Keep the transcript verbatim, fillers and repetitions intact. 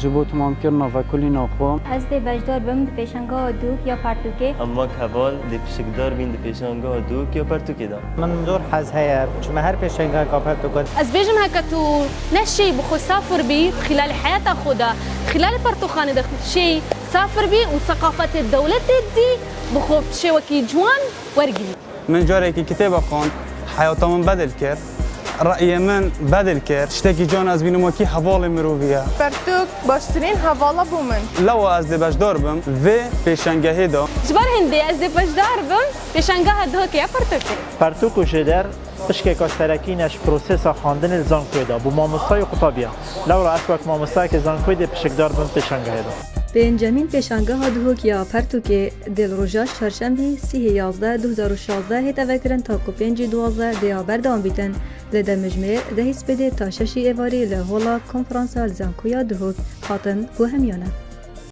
Ji bo temamkirina vekolîna xwe. Ez dê beşdar bim di pêşangeha Duhok ya Pertûkê. Em wek heval dê pişikdar bîn di pêşangeha Duhok ya Pertûkê de. Min zor hez heye çime her pêşangeheka Pertûkê. Ez bêjim heke tu ne şêy bi xwe safir bî, xîlalê heyata xwe de, xîlalê pertûkxanê de şêy safir bî û seqafetê dewletê dî bi xwe bi şêwekî ciwan wergirî. Min carekî kitêba xwend, heyata min bedil kir. Reyê min bedil kir. Tiştekî can ez bînim wekî hevalê mirovî ye. Pertûk baştirîn hevala bû min. Lewa ez dê beşdar bim vê pêşengehê de. Ji ber hindê ez dê beşdar bim pêşengeha Duhokê ya Pertûkê. Pertûk û Jêder pişkeka serekî ne ji prosesa xwendinê li zankoyê de bû mamosta yê qutabî ye. Lewra ez wek mamostayekê zankoyê dê pişikdar bim pêşengehê de. Pêncemîn pêşangeha Duhok ya Pertûkê dê li roja çarşembî sîhê yazdeh du hezar û şazdeh hête vekirin ta ku pêncî duwazdeh dê ya berdewam bîtin. Li demjimêr dehê spêdê ta şeşî êvarî li hola konferansa li Zankoya Duhok hatin guhemiyane.